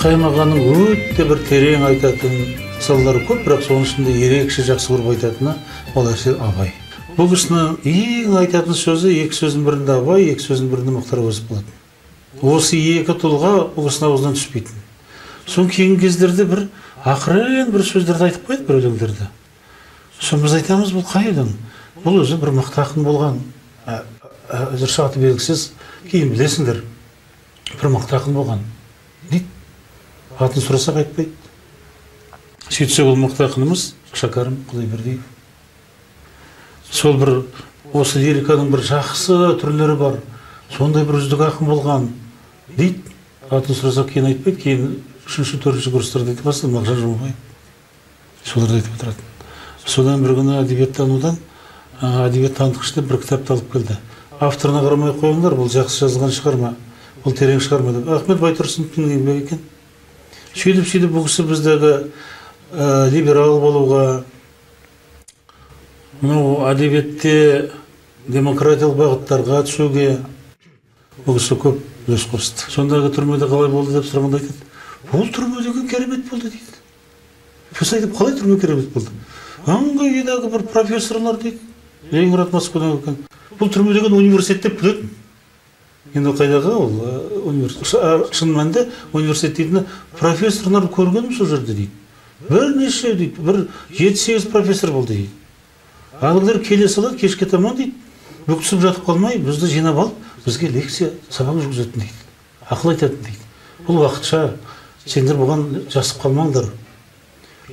Қайым ағаның өте бір терең айтатын салалары көп, бірақ соның ішінде ерекше жақсы көріп айтатыны ол әсер Абай. Бұл кісінің ең айтатын сөзі, екі сөздің бірінде Абай, екі сөздің бірінде Мұхтар Әуезов болатын. Осы екі тұлға бұл кісінің аузынан түспейтін. Соң кейінгі кездерде бір ақырын бір сөздерді айтып қояды, бір өлеңдерді. Соны біз айтамыз, бұл қай өлең? Бұл өзі бір мықты ақын болған. Әзірше аты белгісіз, кейін білесіңдер. Бір мықты ақын болған дейді. Атын сұрасақ айтпайды. Сөйтсек ол мықты ақынымыз Шәкәрім Құдайбердиев. Сол бір осы лириканың бір жақсы түрлері бар. Сондай бір үздік ақын болған дейді. Атын сұрасақ кейін айтпайды. Кейін 3-ші, 4-ші курстарда айтып бастады, Мағжан Жұмабаев. Соларды айтып отыратын. Содан бір күні әдебиеттанудан әдебиет танытқыш деп бір кітапты алып келді. Авторына қарамай қойыңдар, бұл жақсы жазылған шығарма, бұл терең шығарма деп. Ахмет Байтұрсыновтың еңбегі екен. Сөйтіп-сөйтіп бұл кісі біздегі либерал болуға, мынау әдебиетте демократиялық бағыттарға түсуге бұл кісі көп үлес қосты. Сондағы түрмеде қалай болды деп сұрағанда айтады, бұл түрме деген керемет болды дейді. Біз айтып, қалай түрме керемет болды? Аңғайдағы бір профессорлар дейді, Ленинград, Москвадан келген. Бұл түрме деген университет деп білетін. Енді қайдағы ол университет? Шын мәнінде университет дейтіні профессорларды көргенім сол жерде дейді. Бірнеше дейді, бір 7-8 профессор болды дейді. Ағылар келе салады, кешке таман дейді, бүктісіп жатып қалмай, бізді жинап алып, бізге лекция, сабақ жүргізетін дейді. Ақыл айтатын дейді. Бұл уақытша, сендер бұған жасып қалмаңдар,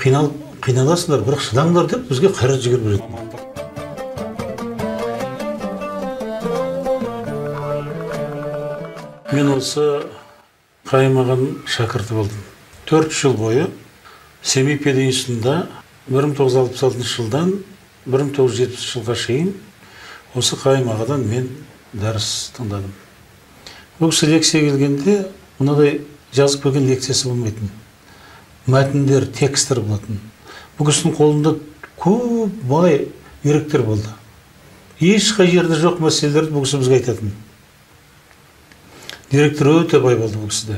қиналасыңдар, бірақ шыдаңдар деп бізге қайрат жігер беретін. Мен осы Қайым ағаның шәкірті болдым. 4 жыл бойы Семей пединститутында 1966 жылдан 1970 жылға шейін осы Қайым ағадан мен дәріс тыңдадым. Бұл кісі лекция келгенде мынадай жазып келген лекциясы болмайтын. Мәтіндер, тексттер болатын. Бұл кісінің қолында көп бай деректер болды. Ешқай жерде жоқ мәселелерді бұл кісі бізге айтатын. Директор өте бай болды бұл кісіде.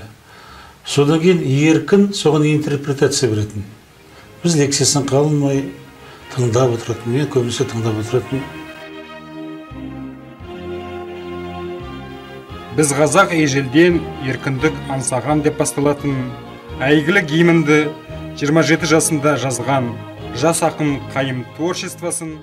Содан кейін еркін соған интерпретация беретін. Біз лекциясын қалмай тыңдап отыратын, мен көбінесе тыңдап отыратын. Біз қазақ ежелден еркіндік аңсаған деп басталатын әйгілі гимнді 27 жасында жазған жас ақын Қайым творчествосын